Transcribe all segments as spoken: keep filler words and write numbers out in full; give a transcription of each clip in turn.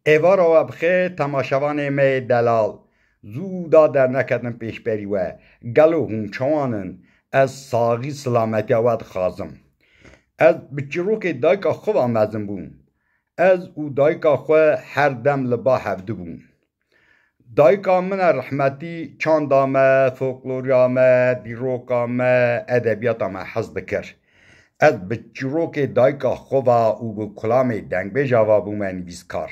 Êvara we bi xêr, temaşevanê me yê delal. Zû da derneketin pêşberî we. Gelo hûn çawan in? Ez saxî silametiya we dixwazim. Ez bi çîrokê dayika xwe ve mezin bûm. Ez û dayika xwe her dem li ba hevdî bûn. Dayika min e rehmetî çanda me, folkloriya me, dîroka me, edebiyata me hez dikir. Ez bi çîrokê dayika xwe ve û bi kulamê dengbêja ve bûme nivîskar.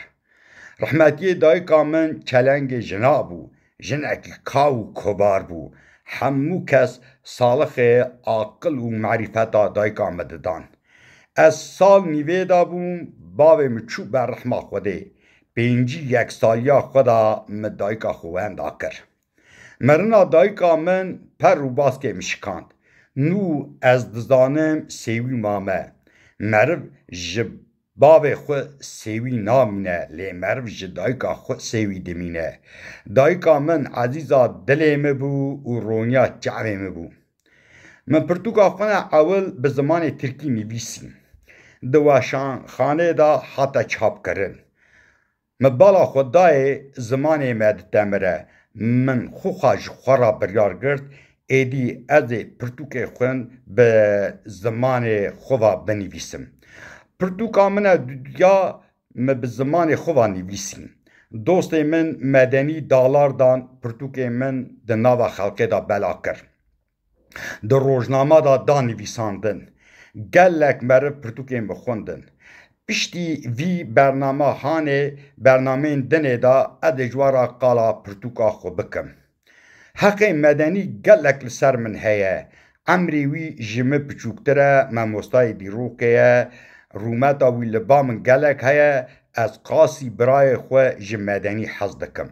Rehmetiyê dayika min çelengê jina bû, jinekî kaw û kobar bû. Hemû kes salixê aqil û merîfeta dayika min didan. Ez sal nîvê de bûm, bavê min çû ber rehma Xwedê. Pêncî yeksaliya xwe de min dayika xwe wenda kir. Merina dayika min per û baskê min şikand. Nû ez dizanim sêwî mame. Meriv ji bavê xwe sêwî namîne, lê meriv ji dayika xwe sêwî dimîne. Dayika min ezîza dilê min bû û roniya çavê min bû. Min pirtûka xwe ne ewil bi zimanê tirkî nivîsî. Di weşanxanê de hate çapkirin. Min bala xwe dayê zimanê me ditemire. Min xwe xwe ji xwe re biryar girt, êdî ez ê pirtûkê xwe bi zimanê xwe ve binivîsim. Pirtûka min e duduya min bi zimanê xwe ve nivîsî. Dostê min Medenî Dalardan pirtûkê min di nava xelkê de bela kir. Di rojnama de da nivîsandin. Gelek meriv pirtûkên min xwendin. Piştî vî bernama hanê bernameyên dinê de ez ê ji we re qala pirtûka xwe bikim. Heqê Medenî gelek li ser min heye. Emrê wî ji min piçûktir e, mamostayê dîrokê ye. Rûmeta wî li ba min gelek heye. Ez qasî birayê xwe ji Medenî hez dikim.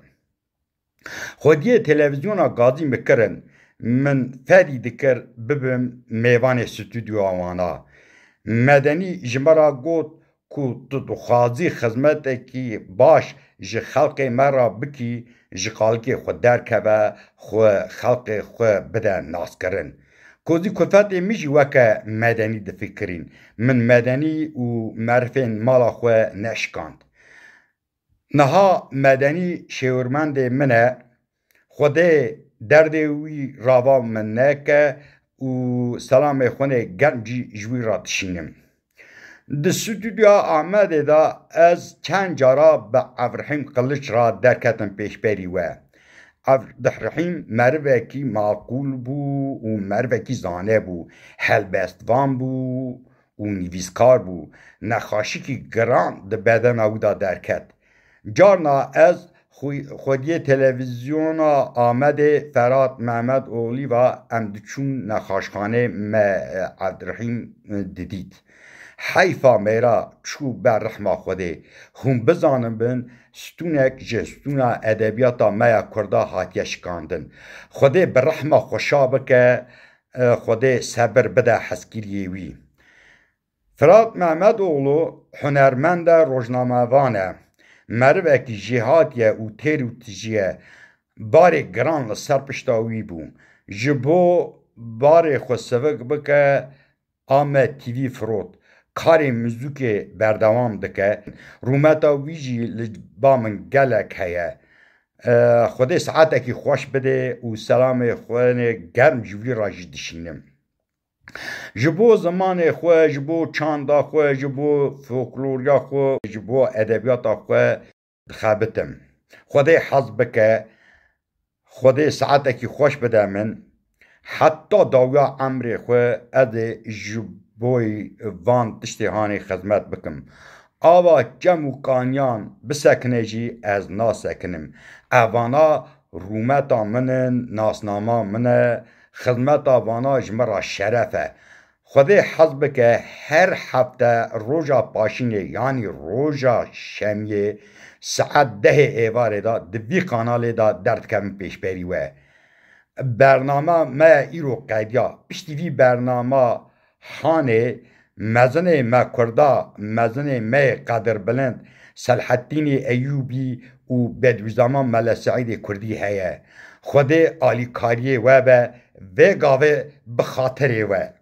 Xwediyê televîzyona gazî min kirin, min fedî dikir bibim mêvanê stûdyoya wana. Medenî ji me re got ku tu dixwazî xizmetekî baş ji xelkê me re bikî, ji qalikê xwe derkeve, xwe xelkê xwe bide naskirin. Kozî kulfetê min jî weke Medenî difikirîn. Min Medenî û merifên mala xwe neşikand. Niha Medenî şêwirmendê min e, Xwedê derdê wî rava min neke û selamê xwinê germ jî ji wî re dişînim. Di stûdyoya Amedê de ez çend cara bi Evdirhîm Qiliç re derketim pêşberî we. Evdirhîm merivekî maqûl bû û merivekî zane bû, helbestvan bû û nivîskar bû. Nexaşikî giran di bedena wî de derket. Carna ez xwe-, xwediyê televîzyona Amedê Ferhat Mehmetoğlu ve em diçûn nexaşxanê me, e, Evdirhîm, e, didît. Heyfa mêra çû ber rehma Xwedê. Hûn bizanin bin, stûnek ji stûna edebiyata me ya Kurda hatiye şikandin. Xwedê bi rehma xwe şa bike, e, Xwedê sebir bide hezkiriyê wî. Firat Mehmetoğlu hunermend e, rojnamevan e. Merivekî jêhatî ye û têr û tijî ye. Barê giran li ser pişta wî bû. Ji bo barê xwe sivik bike, Amed T V firot. Karê muzîkê berdewam dike. Rûmeta wî jî li ba min gelek heye. E, Xwedê saetekî xweş bidê û selamê xwe germ ji wî re jî dişînim. Ji bo zimanê xwe, ji bo çanda xwe, ji bo folkloriya xwe, ji bo edebiyata xwe dixebitim. Xwedê hez bike, Xwedê saetekî xweş bide min. Heta dawiya emrê xwe ez ê ji bo van tiştê hanê xizmet bikim. Ava çem û kaniyan bisekine jî ez nasekinim. Evana rûmeta min in, nasnama min e, xizmeta vana ji min re şeref e. Xwedê hez bike her hefte roja paşînê, yanî roja şemiyê, saet dehê êvarê de di vî kanalê de derdikevin pêşberî we. Bernama me îro qediya. Piştî vî bernama hanê mezinê me Kurda, mezinê me yê qedirbilind Selhettînê Eyûbî û Bedwîzaman Mele Seîdê Kurdî heye. Xwedê alîkariyê we be, vê gavê bi xatirê we.